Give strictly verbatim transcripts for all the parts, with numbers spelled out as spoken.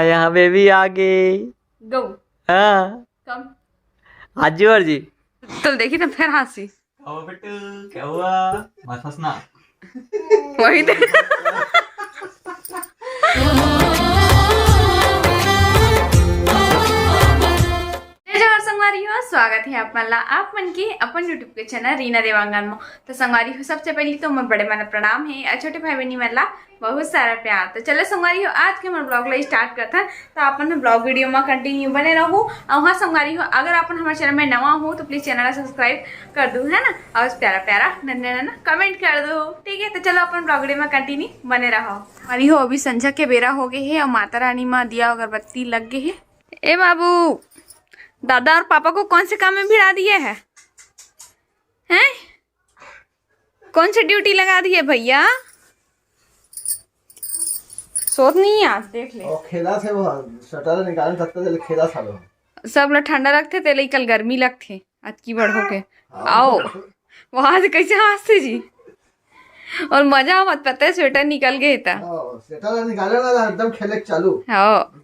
यहाँ बेबी आ गई। गो। हाँ। कम। आजू और जी। तो देखी तो फिर हंसी। क्या हुआ बेटू, क्या हुआ? मत हंसना। वही दे। जय जोहार संगवारी हो, स्वागत है आप मन ला आप मन के अपन YouTube के चैनल रीना देवांगन म। तो संगवारी हो, सबसे पहली तो मैं बड़े मन ला प्रणाम है और छोटे भाई बहनी मन ला बहुत सारा प्यार। तो चलो संगवारी हो, आज के हमर ब्लॉग ला स्टार्ट करथन। तो अपन ब्लॉग वीडियो में कंटिन्यू बने रहू। और हाँ संगवारी हो, अगर अपन हमारे चैनल में नवा हो तो प्लीज चैनल ला सब्सक्राइब कर दू, है ना, और प्यारा प्यारा नन्ना नन्ना कमेंट कर दू, ठीक है। तो चलो अपन ब्लॉग वीडियो में कंटिन्यू बने रहो। संगवारी हो, अभी संझा के बेरा हो गए है और माता रानी माँ दिया अगरबत्ती लग गए है। ए बाबू, दादा और पापा को कौन से काम में भिड़ा दिए है? हैं? कौन सी ड्यूटी लगा दी है भैया? सोत नहीं है आज, देख ले। और खेला थे वो, शटर निकालने सकते थे, खेला था लोग। सब ला ठंडा लगथे, तेला कल गर्मी लगथे, अतकी बड़ होके। हाँ। आओ, वहां से कैसे हंसते जी? और मजा आवत, पता है, स्वेटर निकल गए था। हाँ, स्वेटर निकाले ना, एकदम खेले चालू। हाँ,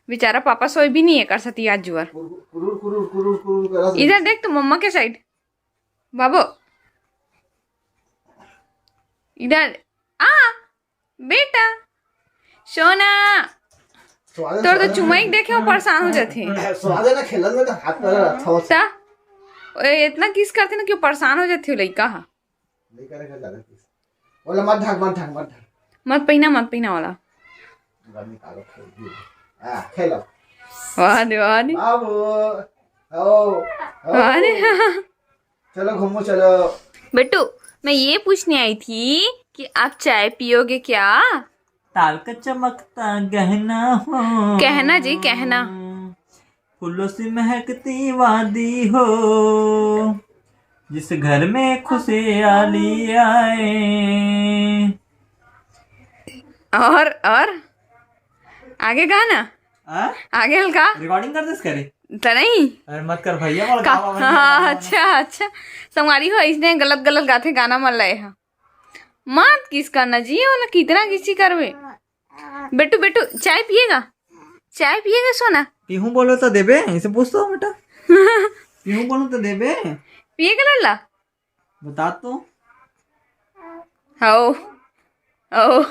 बेचारा पापा सोए भी नहीं है कर सती आज जुअर। कुरुर, कुरुर, कुरुर, कुरुर करा से। इधर देख तो मम्मा के साइड। बाबू, इधर आ, बेटा, सोना। स्वादे, तोर तो स्वादे। चुमाई देखे हो, परेशान हो जाथे। स्वादे ना खेलन में तो हाथ पैर अच्छा हो। ता, ओए, इतना किस करथे ना कि परेशान हो जाथे लइका हा। नहीं करे कर ज्यादा किस। ओला मत ढक, मत ढक, मत ढक। मत पहिना, मत पहिना वाला। गर्मी कालो खेल दी। आ, खेलो। वाह दे, वाह दे। बाबू, आओ, आओ। वाह दे। चलो घूमो, चलो। बेटू, मैं ये पूछने आई थी कि आप चाय पियोगे क्या? ताल का चमकता गहना हो। कहना जी, कहना। फूलों से महकती वादी हो, जिस घर में खुशहाली आए। और, और आगे गाना। हाँ? आगे हल्का। रिकॉर्डिंग कर दे इसका रे। तो नहीं। अरे मत कर भैया, बोल का-, गावा मत हाँ, कर। अच्छा, अच्छा। संगवारी हो, इसने गलत, गलत गाथे गाना मन लाए हा। मत किस करना जी, ये वाला कितना किसी करवे। बेटू, बेटू, चाय पिएगा? चाय पिएगा सोना? पीहूं बोलो तो देबे, इसे पूछ तो बेटा। पीहूं बोलो तो देबे। पिएगा लल्ला? बता तो। हो, हो।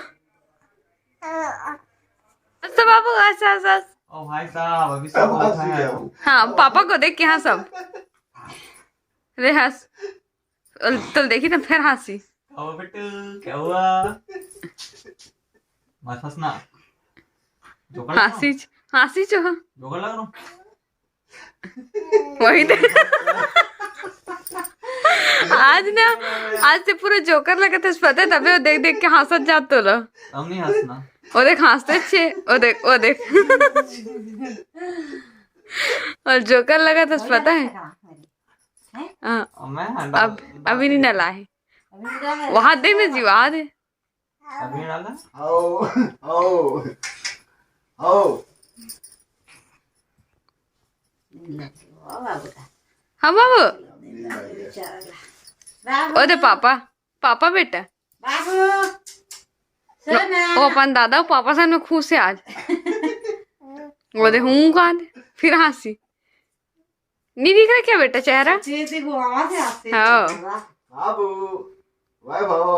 अच्छा बाबू, अच्छा, अच्छा। ओ भाई साहब, अभी सब बहुत है। हाँ, पापा को देख के हाँ सब। रे हंस। तो देखी तो फिर हंसी। ओ बेटू, क्या हुआ? मत हंसना। जोकर लग रहा हूँ? हंसी च-, हंसी चो। जोकर लग रहा हूँ? वही दे। आज ना, आज ते पूरा जोकर लगत हस, पता है, तबे वो देख देख के हंसत जात तोला। हम नहीं हंसना। वो देख हंसते छे, वो देख, वो देख। और जोकर लगत हस, पता है। हाँ। अब मैं, हाँ, अब, डाल, अभी नहीं डाला है। वहां दे ना जी, वहां दे। अभी डाला? आओ, आओ, आओ। हाँ बाबू। ओ दे पापा, पापा बेटा। बाबू, सोना। वो अपन दादा और पापा से में खुश है आज। वो दे हूँ कहा दे, फिर हंसी। नहीं दिख रहा क्या बेटा चेहरा? अच्छे से घुमावा थे आपसे। हाँ। बाबू, वाह बाबू।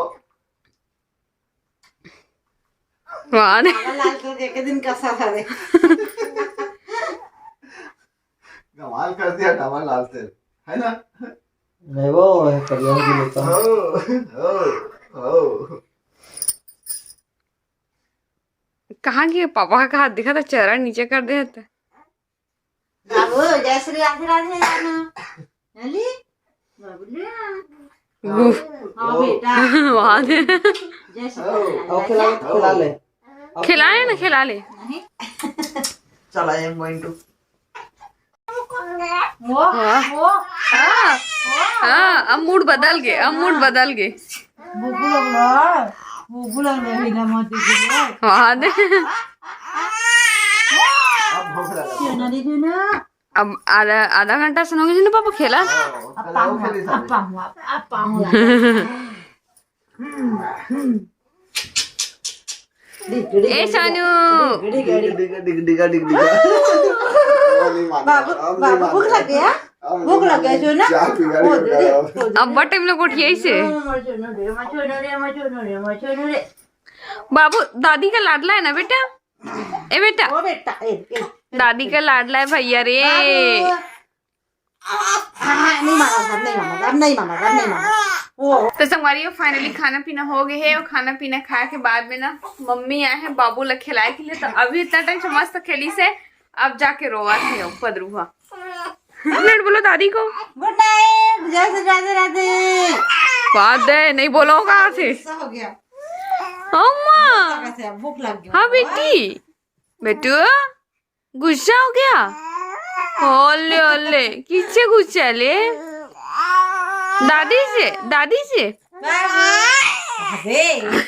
वाह। लाल तो एक दिन कसा था रे। कमाल कर दिया डबल लाल तेल, है ना? नहीं, वो है, करियर भी लेता हूँ। हो, हो, हो। कहाँ गए पापा का हाथ दिखा था, चेहरा नीचे कर दे था। बाबू, जय श्री राधे राधे जाना। चली? बाबू ले आ। उफ। हाँ, बेटा। वहाँ दे। जय श्री राधे राधे। आओ, खिला ले, खिला ले। खिलाए ना, खिला ले। नहीं। चला, I am going to। वो, वाह। वो। हाँ। हाँ, अब मूड बदल गए, अब मूड बदल गए। भूख लग रहा है। भूख लग रहा है, बिना माटी के लिए। वहाँ दे। अब भूख लगा। क्या ना दे देना? अब आधा, आधा घंटा सुनोगे जी ना पापा खेला? हाँ, अब खेला, पाऊँ, वो खेली अब सारी। पाऊँ, अब, अब पाऊँ। हम्म, हम्म। ए सोनू। डिगा डिगा डिगा डिगा। बाबू, बाबू भूख लग गया? भूख लग गया, सोना? अब्बड़ टाइम ले गोठियाइस हे। बाबू दादी का लाडला है ना बेटा? ए बेटा, ओ बेटा, ए, ए, दादी का लाडला है भैया रे। बाबू। हाँ, नहीं मारा, अब नहीं मारा, अब नहीं मारा, अब नहीं मारा। वो तो संगवारी, फाइनली खाना पीना हो गए है और खाना पीना खाए के बाद में ना मम्मी आए हैं बाबू ला खिलाए के लिए। तो अभी इतना टाइम से मस्त खेली से, अब जाके रोवा थे पदरुआ। गुड नाइट बोलो दादी को। गुड नाइट, जय श्री राधे राधे। बात दे नहीं बोलो कहाँ से। गुस्सा हो गया। अम्मा। कैसे अब भूख लग गया? हाँ बेटी, बेटू गुस्सा हो गया। ओले ओले, किससे गुस्सा ले? दादी से, दादी से। बाबू। अबे। भूख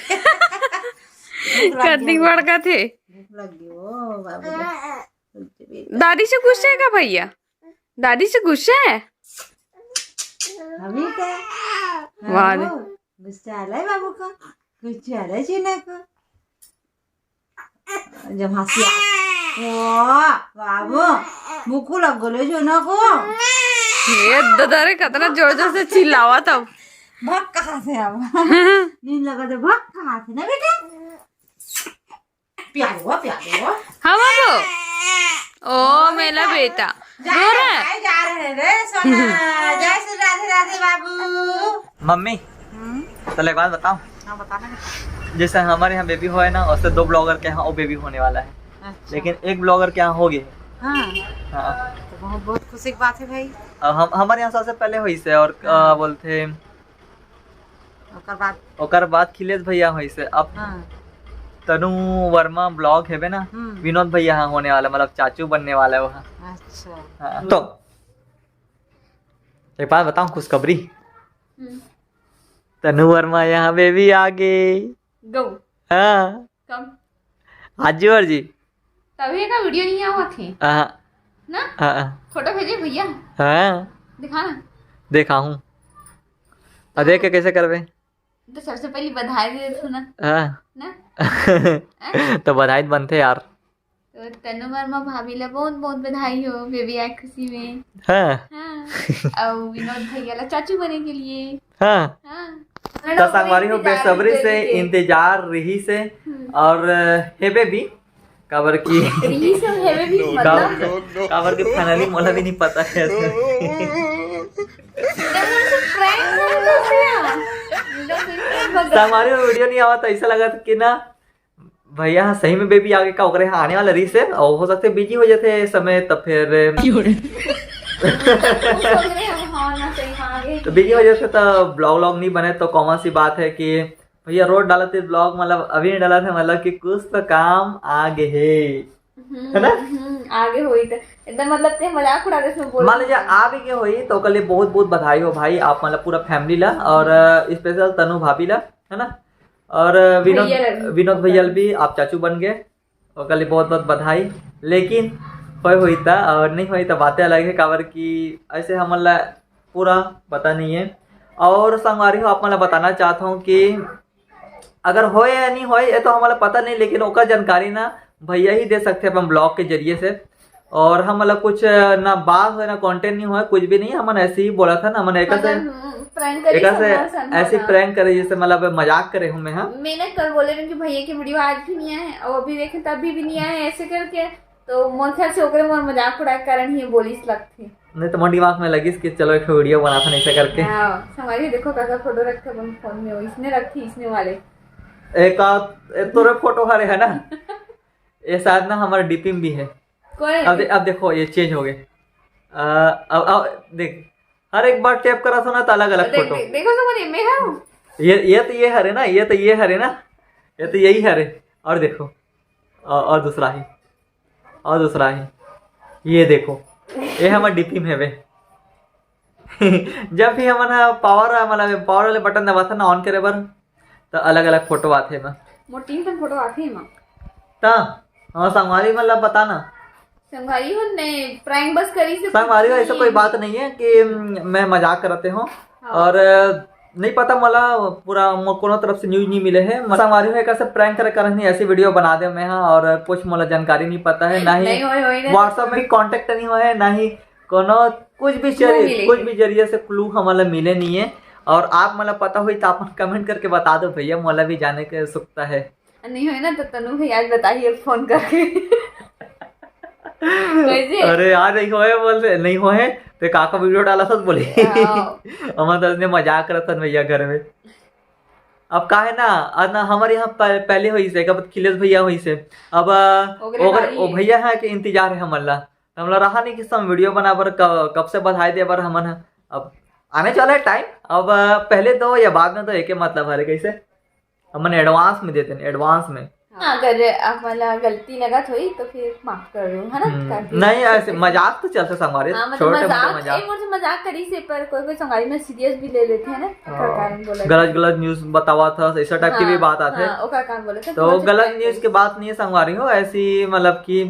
लग कतनी गया। बड़का थे। भूख लग गया, ओ बाबू। दादी से गुस्सा है का भैया? दादी से गुस्सा है? अभी क्या? वाह रे। बाबू, गुस्सा आ रहा है बाबू का, गुस्सा आ रहा है चीना को। जब हंसी आ, ओ बाबू, मुक्कू लग गलो चीना को। ये दादा रे, कितना जोर जोर से चिल्लावा था। भाग कहाँ से अब? नींद लगा तो भाग कहाँ से ना बेटा? प्यार हुआ, प्यार हुआ। हाँ बाबू। ओ मेरा बेटा रो रहा है। जा रहे रे सोना। जय श्री राधे राधे बाबू। मम्मी, चलो एक बात बताओ। हाँ, बताना बेटा। जैसे हमारे यहाँ बेबी हुआ है ना, उससे दो ब्लॉगर के यहाँ वो बेबी होने वाला है। अच्छा। लेकिन एक ब्लॉगर के यहाँ हो गए। हाँ। हाँ। तो बहुत बहुत खुशी की बात है भाई। अब हम हमारे यहाँ सबसे पहले हुई से और अ, हाँ। बोलते ओकर बाद। ओकर बाद खिलेश भैया हुई से। अब हाँ। तनु वर्मा ब्लॉग है ना, हम्म। विनोद भैया यहाँ होने वाला, मतलब चाचू बनने वाला है वहाँ। अच्छा। हाँ। तो एक बात बताऊँ, खुशखबरी। हम्म। तनु वर्मा यहाँ बेबी आ गए। गो। हाँ। कब? आज जी और जी। तभी का वीडियो नहीं आवा थे हाँ। ना? हाँ। फोटो भेजे भैया, हाँ। दिखा ना। देखा हूँ। और देख के कैसे करबे? तो सबसे पहले बधाई दे देते ना। हाँ। ना? तो बधाई तो बनते यार। तो तनु वर्मा भाभी ला बहुत बहुत बधाई हो बेबी आए खुशी में। हाँ। हाँ। और विनोद भैया ला चाचू बने के लिए। हाँ। हाँ। तो संगवारी हो, बेसब्री से इंतजार रही से। हम्म। और हेबे भी, काबर की रही से हेबे भी मतलब काबर काबर की फाइनली मोला भी नहीं पता है। prank कर दो भैया। संगवारी हो, वीडियो नहीं आवा तो ऐसा लगा कि ना भैया हाँ सही में बेबी आगे का ओकरे यहाँ आने वाला रही से, और हो सकते बिजी हो जाते समय तब फिर हाँ ना, सही में आगे। तो बिजी हो जाते तो ब्लॉग व्लॉग नहीं बने। तो कॉमन सी बात है कि भैया रोज डालते ब्लॉग, मतलब अभी नहीं डाला था, मतलब कि कुछ तो काम आ गए है। हम्म, है ना? हम्म, आगे हुई तो एकदम मतलब ते मजाक उड़ा दे इसमें बोल। मान लीजिए आ भी गए होई तो ओकर लिए बहुत बहुत बधाई हो भाई, आप मतलब पूरा फैमिली ला और स्पेशल तनु भाभी ला, है ना? और विनोद भैया ला भी। विनोद भैया ला भी आप चाचू बन गए, ओकर लिए बहुत बहुत बधाई। लेकिन होय होई ता और नहीं होई ता बातें अलग है, काबर कि ऐसे हमन ला पूरा पता नहीं है। और संगवारी हो, आप मन ला बताना चाहता हूँ कि अगर होय या नहीं होय ये तो हमन ला पता नहीं, लेकिन ओकर जानकारी ना भैया ही दे सकते अपन ब्लॉग के जरिए से। और हम मतलब कुछ ना बात होय ना कंटेंट नहीं होय, कुछ भी नहीं, हमन ऐसे ही बोला था ना, हमन एकर से प्रैंक करे एकर से सब सन ऐसे वाला। प्रैंक करे जैसे मतलब मजाक करे हूँ मैं। हाँ। मैंने कल बोले रहे कि भैया की वीडियो आज भी नहीं आए और अभी देखे तब भी, भी नहीं आए ऐसे करके। तो मोर ख्याल से ओकरे मोर मजाक उड़ा के कारण ही बोलिस लगथे। नहीं तो मोर दिमाग में लगिस कि चलो एक वीडियो बना था ऐसे करके। हाँ, संगवारी देखो काका फोटो रखे अपन फोन में, इसने रखी इसने वाले। एक आ, ए, तोरे फोटो हरे है ना? ये शायद ना हमारे डीपी में भी है। कोई अब दे, अब देखो ये चेंज हो गए। आ, अब अब देख, हर एक बार टैप करा था ना तो अलग अलग देख, फोटो। देख, देखो संगवारी मैं हूँ। ये ये तो ये हरे ना, ये तो ये हरे ना, ये तो यही हरे। और देखो, और, और दूसरा ही, और दूसरा ही, ये देखो, ये हमारे डीपी में हवे। जब भी हमन पावर मतलब पावर वाले बटन दबाथन ना ऑन करे बर, तो अलग अलग फोटो आथे एमा। मोर तीन ठन फोटो आथे एमा। त हमर संगवारी मन ला बता ना। संगवारी हो ने प्रैंक बस करी से संगवारी हो, कुछ ऐसा नहीं कोई है। बात नहीं है कि हम्म, मैं मजाक करते हो। हाँ। और अ, नहीं पता, मोला पूरा मो-, कोनो तरफ से न्यूज नहीं मिले है। संगवारी हो, एकर से प्रैंक करे करन ही ऐसी वीडियो बना दे मैं हा, और कुछ मोला जानकारी नहीं पता है, ना ही नहीं होए, होए ना। WhatsApp में भी कॉन्टैक्ट नहीं होए है, ना ही कोनो कुछ भी क्लू जरिए, मिले कुछ है। भी जरिए से क्लू हमला मिले नहीं है। और आप मोला पता होई तो आप कमेंट करके बता दो भैया, मोला भी जाने के उत्सुकता है। नहीं होए ना तो तनु भैया आज बताइए फोन करके। कैसे? अरे यार, नहीं होए बोल रहे, नहीं होए तो काका वीडियो डाला था बोले। हाँ। हमन तो इसने मजाक करत हन भैया घर में। अब का है ना, आज ना हमारे यहाँ प-, पहले होइस है, कब खिलेश भैया होइस है। अब ओकरे ओकर, बारी। ओ भैया है कि इंतजार है हमन ला। तो हमला रहा नहीं कि हम वीडियो बना बर क-, कब से बधाई दे बर हमन ह। अब आने वाला है टाइम, अब पहले तो या बाद में तो एके मतलब हरे, कैसे हमन एडवांस में देते हैं, एडवांस में। हाँ, अगर आप वाला गलती लगत होई तो फिर माफ कर दो, है ना? हम्म, ताकि नहीं, ऐसे मजाक तो चलता संगवारी, हाँ, मतलब छोटा मोटा मजाक, मजाक। ए, मोर से मजाक करी से, पर कोई कोई संगवारी में सीरियस भी ले लेते हैं ना, हाँ। ओकर कारण बोला गलत गलत न्यूज बतावा था, ऐसा टाइप की भी हाँ, बात आते। हाँ, ओकर कारण बोला था तो कि मतलब गलत प्रैंक न्यूज करी। की बात नहीं है संगवारी हो, ऐसी मतलब कि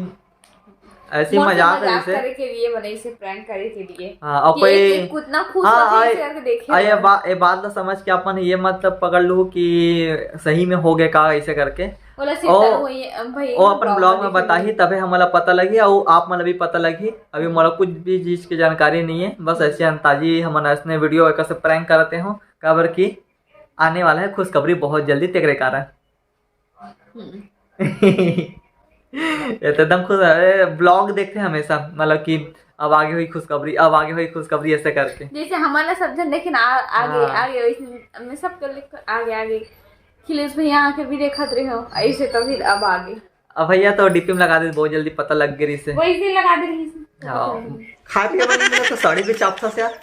ऐसी मोर से मजाक मजाक ऐसे। करे के लिए बने, इसे प्रैंक करे के लिए। हाँ, और कि कोई एक, एक कितना खुश हाँ, होते हैं आए, इसे करके देखे आए, ये और बा-, ये बात ला समझ के अपन ये मत पकड़ लू कि सही में हो गए का ऐसे करके। बोला, ओ, सिस्टर हुई, भाई, वो अपन ब्लॉग ब्लॉग में में देखेंगे। बताही, तबे हमला पता लगी और आप मन ला भी पता लगी। अभी मोला कुछ भी चीज की जानकारी नहीं है, बस ऐसे अंताजी हमन ऐसने वीडियो एकर से प्रैंक करते हो, काबर कि आने वाला है खुशखबरी बहुत जल्दी तेकरे कारण। हम्म। ये तो एकदम खुश है, ब्लॉग देखते हैं हमेशा, मतलब कि अब आगे हुई खुशखबरी, अब आगे हुई खुशखबरी, ऐसे करके। जैसे हमारा सब जन देखे ना, आ-, आगे, हाँ। आगे, वैसे मैं सब कर लिख, आगे, आगे। खिलेश भैया आके भी देखत रहे हो, ऐसे तो फिर अब आगे। अब भैया तो डीपी में लगा दे, बहुत जल्दी पता लग गई से। वही से लगा दे रही से। हाँ। खाए पिए बनी मिला तो साड़ी भी चाप था से यार।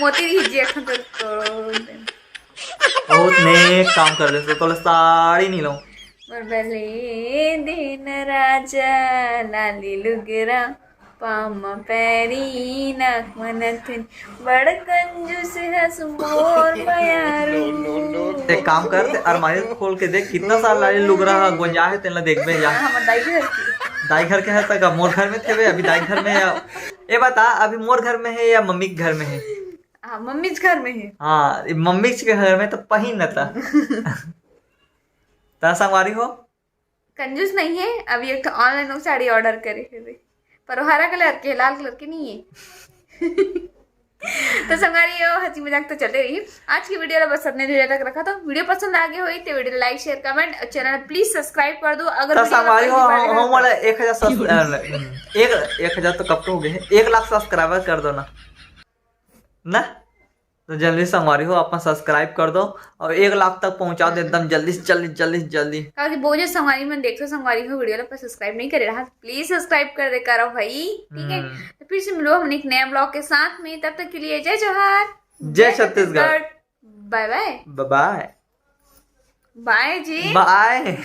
मोती रही जी, अखन तो, तो बहुत नेक काम कर दे, तो तोला साड़ी नहीं लो। मोर बले दिन राजा लाली लुगरा, पाम पैरी नाक मन थुन, बड़ कंजूस हस मोर मयारू। एक काम कर, ते अलमारी खोल के देख, कितना सारा लाली लुगरा हा गोंजा है, तेला देखबे जा। हाँ, हमर दाई घर के। दाई घर के है तक, मोर घर में थे बे, अभी दाई घर में या, ए बता, अभी मोर घर में है या मम्मी के घर में है? हाँ, मम्मी के घर में है। हाँ, ये मम्मी के घर में तो पहिन न था। ता संगवारी हो? कंजूस नहीं है, अभी एक ठो ऑनलाइन साड़ी ऑर्डर करे हे रे, पर वो हरा कलर के, लाल कलर के नहीं है। तो संगवारी हो, हंसी मजाक तो चलते रही। आज की वीडियो ला बस इतने दूर तक रखा, तो वीडियो पसंद आ गई होई तो वीडियो लाइक, शेयर, कमेंट और चैनल प्लीज सब्सक्राइब कर दो। अगर तो वीडियो ला संगवारी हो, पहली बार हम, हम देखा वाला एक हजार सब्स-, अ, एक, एक हजार तो कब तो हो गए हैं, एक लाख सब्सक्राइबर कर दो ना, ना? तो जल्दी संगवारी हो, अपन सब्सक्राइब कर दो और एक लाख तक पहुंचा दो एकदम जल्दी से, जल्दी, जल्दी से, जल्दी। काहे कि बहुत जो संगवारी मन देखो, संगवारी हो वीडियो ला पर सब्सक्राइब नहीं करे रहा, प्लीज सब्सक्राइब कर दे करो भाई, ठीक है? हम्म। तो फिर से मिलो हम एक नया ब्लॉग के साथ में, तब तक के लिए जय जोहार, जय छत्तीसगढ़। बाय बाय। बाय बाय। बाय जी। बाय।